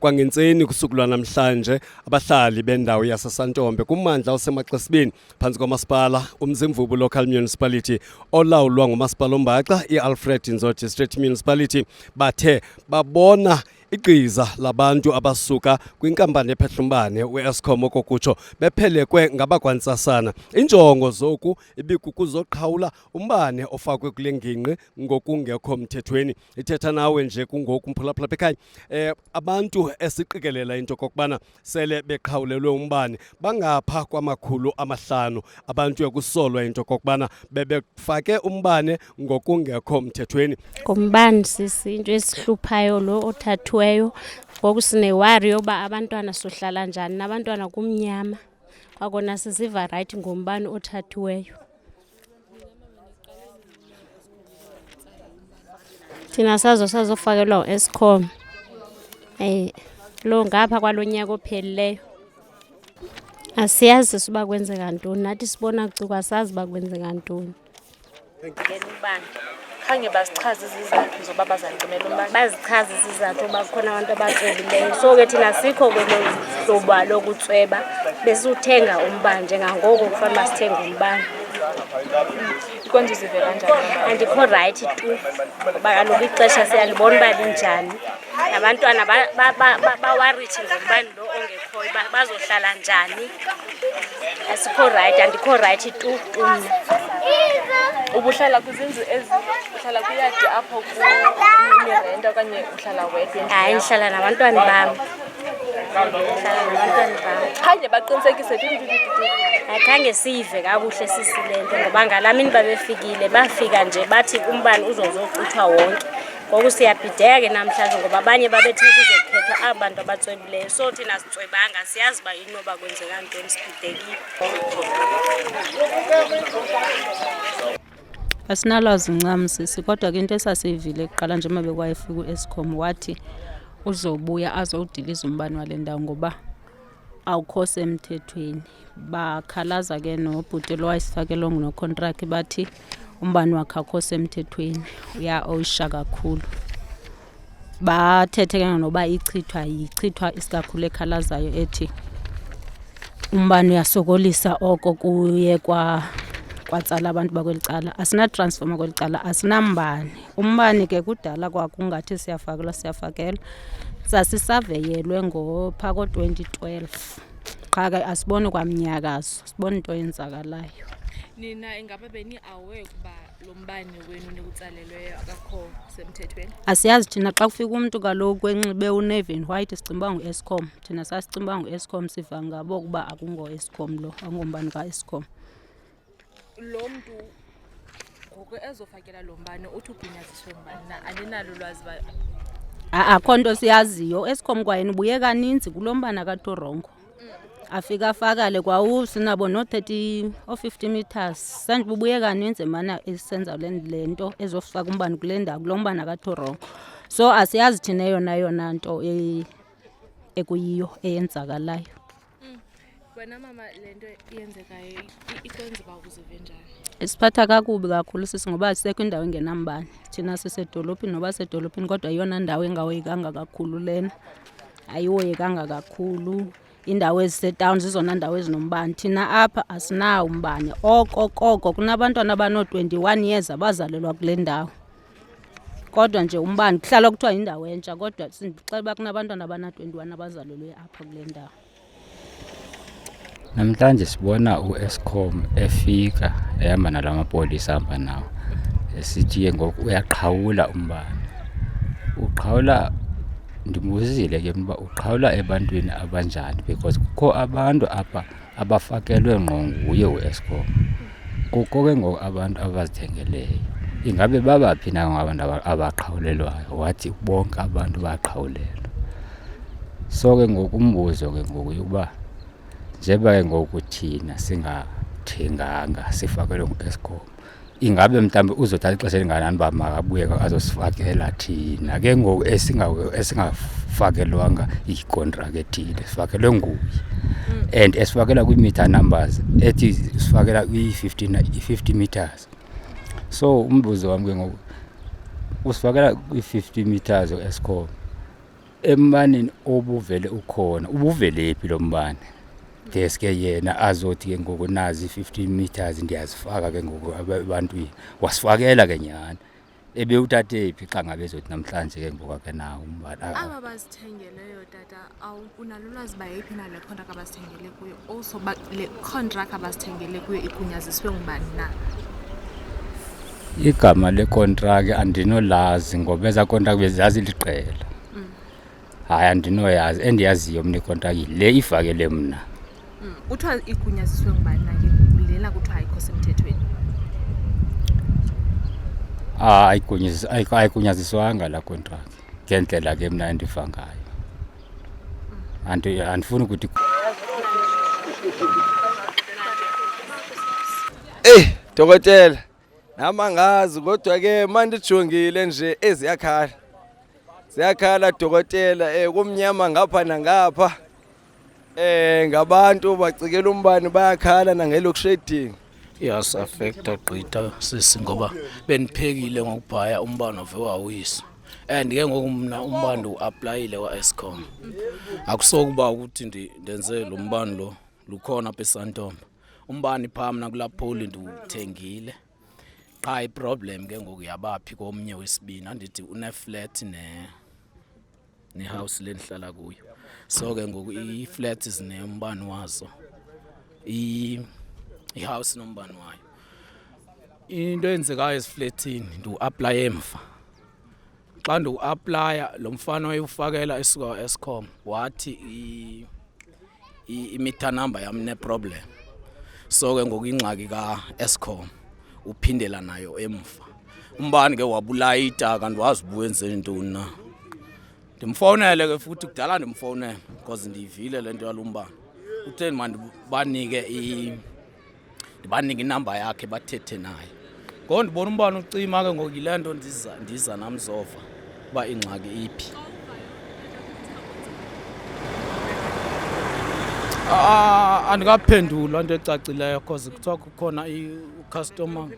Kwangentseni kusuku lwanamhlanje abahlali bendawo yaseSantombe kummandla osemaXesibeni phantsi komasipala uMzimvubu Local Municipality olawulwa ngumasipala ombaxa iAlfred Nzo District Municipality bathe babona igqiza labantu abasuka kwinkampani ephehlumbane uEskom okokutsho bephelekwe ngabakwantsasana. Injongo zoku ibikukuzoqhawula umbane ofakwe kule ngingqi ngokungekho mthethweni. Ithetha nawe nje kungoku mphulaphula ekhaya abantu esiqikelela into okokubana sele beqhawulelwe umbane bangapha kwama-500 abantu ekusolwa into okokubana bebefake umbane ngokungekho mthethweni. Ngombane sisi into esihluphayo lo othathiweyo, ngoku sinewari yoba abantwana sohlala njani nabantwana kumnyama. Kwakona siziva rayithi ngombane othathiweyo. Thina sazo sazofakelwa uEskom. Lo ngapha kwalo nyaka ophelileyo. Asiyazi sisi uba kwenzeka ntoni, nathi sibona kucuka asazi uba kwenzeka ntoni. Khange bazichaze izizathu zoba bazalicimela umbane. Bazichaze izizathu uba kukhona abantu abatswebileyo. So ke thina sikho kwelo hlobo lokutsweba, besiwuthenga umbane njengangoko kufanele uba sithenge umbane. Ikwenza uzive kanjani? Andikho rayithi tu, ngoba kaloku ixesha siyalibona uba linjani. Nabantwana bawarithi ngombane lo ongekhoyo, uba bazohlala njani. Asikho rayithi, andikho rayithi tu tu mna. Ubuhlala kwizindlu ezi, uhlala kwiyadi apho kunirenta okanye uhlala wedwa endlini Hayi, yakho? ndihlala nabantwana bam. Ndihlala nabantwana bam. Khange baqinisekise tu, tu, tu, tu, tu. Akhange siyive kakuhle sisi le nto, ngoba ngalaa mini babefikile bafika nje bathi umbane uzozocuthwa wonke. Ngoku siyabhideka ke namhlanje ngoba abanye babethe kuzokhethwa aba bantu abatswebileyo. So thina sitswebanga, siyazi uba inoba kwenzeka ntoni, sibhidekile. Asinalwazi ncam sisi, kodwa ke into esasiyivile kuqala nje uma bekwayefika uEskom wathi uzobuya azowudiliza umbane wale ndawo ngoba awukho semthethweni. Bakhalaza ke nobhuti lo wayesifakele ngonokhontraki bathi umbane wakhe akukho semthethweni, uya-owusha kakhulu. Bathethe ke noba ichithwa yichithwa isikakhulu ekhalazayo ethi umbane uyasokolisa, oko kuye kwatsala abantu bakweli cala. Asinatransfoma kweli cala, asinambane. Umbane ke kudala kwakungathi siyafakelwa, siyafakelwa. Sasisaveyelwe ngophaa ko-2012, qha ke asiboni kwamnyakazo, sibona into eyenzakalayo. Nina ingaba beni-aware ukuba lo mbane wenu niwutsalelweyo akakho semthethweni? Asiyazi thina, xa kufika umntu kaloku enxibe unavy and white sicinga uba nguEskom. Thina sasicinga uba nguEskom, siva ngabo ukuba akungoEskom lo, akungombane kaEskom. Lo mntu ngoku ezofakela lo mbane uthi ugunyaziswe ngubani na? Aninalo ulwazi uba Akho nto siyaziyo. UEskom kwayena ubuye kaninzi kulo mbane akathi urongo. Afika afakale kwawu sinabo no-30 o-50 meters. Senje ubuye kaninzi emana esenza le nto ezofaka umbane kule ndawo, kulo mbane akathi urongo. So asiyazi thina eyona yona nto ekuyiyo eyenzakalayo. Wena mama, le nto iyenzekayo ikwenza uba uzive njani? Isiphatha kakubi kakhulu sisi, ngoba asisekho indawo engenambane. Thina sisedolophini noba sedolophini, kodwa eyona ndawo engahoyekanga kakhulu lena. Ayihoyekanga kakhulu. Iindawo ezisetawuni zizona ndawo ezinombane. Thina apha asinawo umbane. Oko koko kunabantwana abanoo-21 years abazalelwa kule ndawo. Kodwa nje umbane kuhlala kuthiwa yindawo entsha, kodwa sindixela uba kunabantwana abana-21 abazalelwe apha kule ndawo. Namhlanje sibona uEskom efika ehamba nala mapolisa ahamba nawo, esithi ke ngoku uyaqhawula umbane. Uqhawula, ndibuzile ke uba uqhawula ebantwini abanjani, because kukho abantu apha abafakelwe ngqo nguye uEskom, kukho ke ngoku abantu abazithengeleyo. Ingabe babaphi na abantu abaqhawulelwayo? Wathi bonke abantu bayaqhawulelwa. So ke ngoku umbuzo ke ngoku yokuba njengoba ke ngoku thina singathenganga sifakelwe nguEskom, ingabe mhlawumbi uzothatha ixesha elingakanani uba makabuye azosifakela thina ke ngoku esingafakelwanga ikontraki ethile, sifakelwe nguye and esifakela kwii-meter numbers ethi sifakela kwi-50 meters. So umbuzo wam ke ngoku, usifakela kwi-50 meters uEskom, Embaneni obuvele ukhona, ubuvelephi lo mbane? Deske yena azothi ke ngoku nazi i-15 meters ndiyazifaka ke ngoku ebantwini. Wasifakela ke nyhani. Ebewuthathe phi xa ngabe ezothi namhlanje ke ngoku akenawo umbane? Aba bazithengeleyo tata, unalo ulwazi uba yeyiphi na le contract abazithengele kuyo? Also ba, le contract abazithengele kuyo igunyaziswe ngubani na? Igama lekontraki andinolazi ngoba ezaa kontraki bezaziliqela. Hayi, andinoyazi. Endiyaziyo mna ikontraki yile ifakele mna. Kuthiwa igunyaziswe ngubani na ke ngoku lena kuthiwa ayikho semthethweni? Ah, ayigunyaziswanga laa kontraki ngendlela ke mna endiva ngayo. Andifuni ukuthi. Eyi dokotela, nami angazi kodwa ke mandijongile nje eziyakhala. Ziyakhala dokotela, kumnyama ngapha nangapha. Ngabantu bacikela umbane bayakhala nange-load shedding. Iyasi-affecta gqitha sisi ngoba bendiphekile ngokubhaya umbane wave wawisa. And ke ngoku mna umbane ndiwu-applyile kwa-Eskom. Akusokuba ukuthi ndenze lo mbane lo lukhona apha eSantombe. Umbane phaa mna kulaa pole ndiwuthengile. Qha i-problem ke ngoku yabaphi komnye wesibini, andithi une-flat ne-house le ndihlala kuyo. So ke ngoku ii-flats zinembane wazo, i-house inombane wayo. Into eyenzekayo eziflethini ndiwu-applaya emva. Xa ndiwu-applaya lo mfana wayewufakela esuka kwa-Eskom wathi i-meter number yam ine-problem. So ke ngoku ingxaki ka-Eskom uphindela nayo emva. Umbane ke wabulayita kanti wazi uba wenze ntoni na. Ndimfowunele ke futhi, kudala ndimfowunela because ndiyivile le nto yalo mbane. Utheni mandibanike ndibanike inamba yakhe bathethe naye. Ngoku ndibona umbane ucima ke ngoku yile nto ndiza nam zova uba ingxaki iphi. Andikaphendulwa into ecacileyo because kuthiwa kukhona i-customer.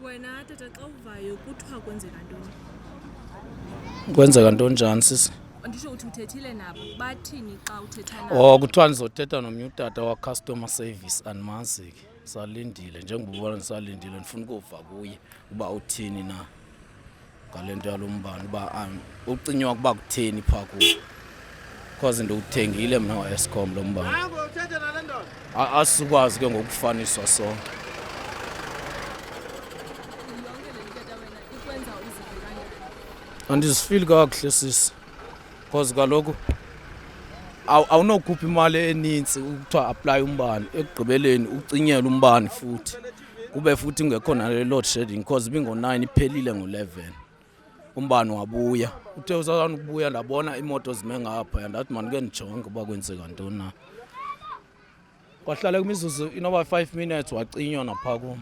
Wena tata, xa uvayo kuthiwa kwenzeka ntoni? Kwenzeka ntoni njani sisi? Nditsho uthi uthethile nabo, bathini xa uthetha nabo? Oh, kuthiwa ndizothetha nomnye utata wa-customer service, andimazi ke. Salindile, njengoba ubona ndisalindile, ndifuna ukuva kuye uba uthini na ngale nto yalo mbane, uba ucinywa kuba kutheni phaa kuwo. Because ndiwuthengile mna wa-Eskom lo mbane. Asikwazi ke ngokufaniswa sonke. Andizifili kakuhle sisi, because kaloku awunokhupha imali enintsi kuthiwa apply umbane, ekugqibeleni ucinyelwe umbane futhi kube futhi kungekho nale load shedding because ibingo-9 iphelile ngo-11. Umbane wabuya, uthe usazana ukubuya ndabona iimoto zime ngaphaya, ndathi mandike ndijonge uba kwenzeka ntoni na. Kwahlala kwimizuzu inoba 5 minutes wacinywa naphaa kum.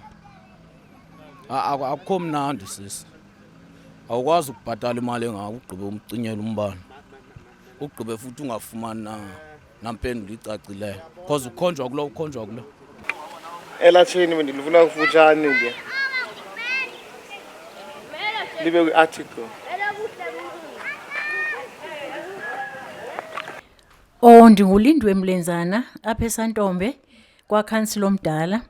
Akukho mnandi sisi, awukwazi ukubhatala imali engaka ugqibe umcinyele umbane, ugqibe futhi ungafumani nampendulo icacileyo because ukhonjwa kulo, ukhonjwa kulo. Elatsheni bendilifuna kufutshane ke libe kwi-article. Oh, ndinguLindiwe Mlenzana apha eSantombe kwakhansila omdala.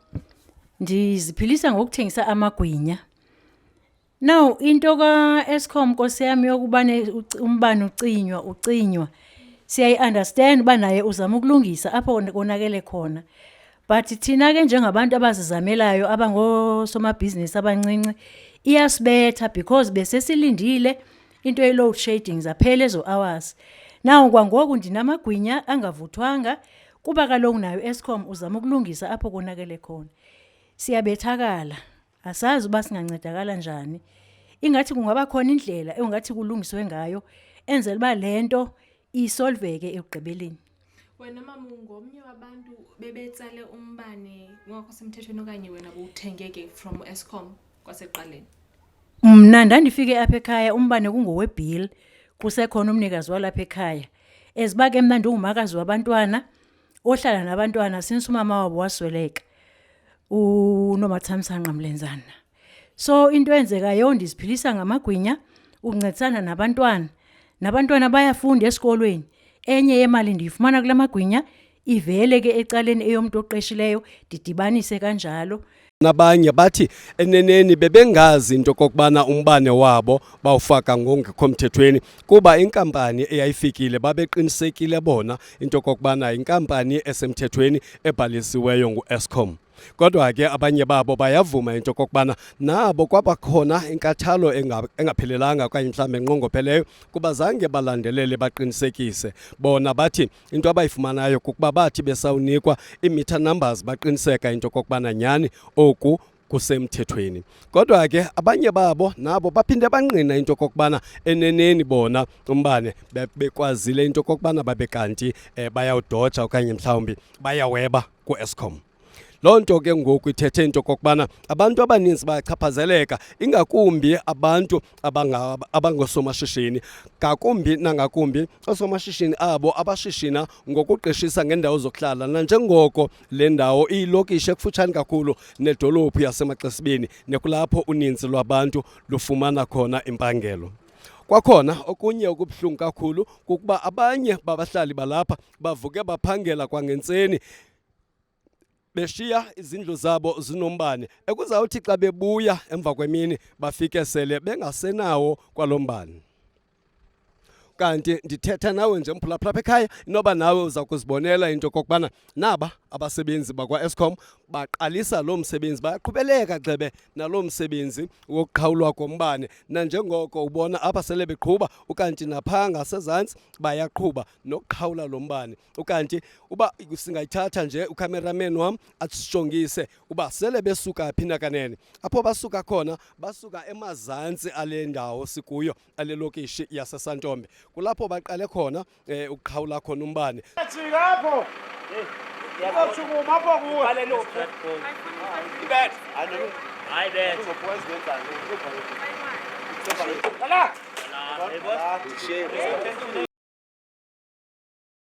Ndiziphilisa ngokuthengisa amagwinya. Now into ka-Eskom nkosi yami yokubane umbane ucinywa. Siyayi-understand uba naye uzama ukulungisa apho konakele khona. But thina ke njengabantu abazizamelayo abangosomabhizinisi abancinci iyasibetha because besesilindile into ye-load shedding zaphela ezo hours. Now kwangoku ndinamagwinya angavuthwanga kuba kaloku nayo Eskom uzama ukulungisa apho konakele khona. Siyabethakala, asazi uba singancedakala njani. Ingathi kungaba khona indlela engathi kulungiswe ngayo enzela uba le nto isolveke ekugqibeleni. Wena mama ungomnye wabantu bebetsale umbane ungekho semthethweni okanye wena bowuthenge ke from Eskom kwasekuqaleni? Mna ndandifike apha ekhaya umbane kungowe-bill, kusekhona umnikazi walapha ekhaya. As uba ke mna ndingumakazi wabantwana ohlala nabantwana since umama wabo wasweleka, uNomathamsanqa Mlenzana. So into eyenzekayo ndiziphilisa ngamagwinya. Ukuncedisana nabantwana, nabantwana bayafunda esikolweni. Enye yemali ndiyifumana kula magwinya, ivele ke ecaleni eyomntu oqeshileyo, ndidibanise kanjalo. Nabanye bathi eneneni bebengazi into okokubana umbane wabo bawufaka ngongekho mthethweni, kuba inkampani eyayifikile babeqinisekile bona into okokubana yinkampani esemthethweni ebhalisiweyo nguEskom. Kodwa ke abanye babo bayavuma into okokubana nabo kwabakhona inkathalo engaphelelanga okanye mhlawumbi enqongopheleyo, kuba zange balandelele baqinisekise. Bona bathi into abayifumanayo kukuba bathi besawunikwa ii-meter numbers baqiniseka into okokubana nyhani oku kusemthethweni. Kodwa ke abanye babo nabo baphinde bangqina into okokubana eneneni bona umbane bekwazile into okokubana babe kanti bayawudoja okanye mhlawumbi bayaweba kuEskom. Loo nto ke ngoku ithethe into okokubana abantu abaninzi bayachaphazeleka, ingakumbi abantu abangoosomashishini, ngakumbi nangakumbi oosomashishini abo abashishina ngokuqeshisa ngeendawo zokuhlala, nanjengoko le ndawo iyilokishi ekufutshane kakhulu nedolophu yaseMaxesibeni, nekulapho uninzi lwabantu lufumana khona impangelo. Kwakhona okunye okubuhlungu kakhulu kukuba abanye babahlali balapha bavuke baphangela kwangentseni beshiya izindlu zabo zinombane, ekuzawuthi xa bebuya emva kwemini bafike sele bengasenawo kwalo mbane. Kanti ndithetha nawe nje mphulaphula apha ekhaya, inoba nawe uza kuzibonela into okokubana naba abasebenzi bakwa-Eskom baqalisa loo msebenzi, bayaqhubeleka gxebe naloo msebenzi wokuqhawulwa kombane, nanjengoko ubona apha sele beqhuba, ukanti naphaa ngasezantsi bayaqhuba nokuqhawula lo mbane. Ukanti uba singayithatha nje ucameraman wam asijongise uba sele besuka phi nakanene. Apho basuka khona, basuka emazantsi ale ndawo sikuyo, ale lokishi yaseSantombe, kulapho baqale khona ukuqhawula khona umbane. Jika apho. Uzawushukuma apho kuwe. Ibethe.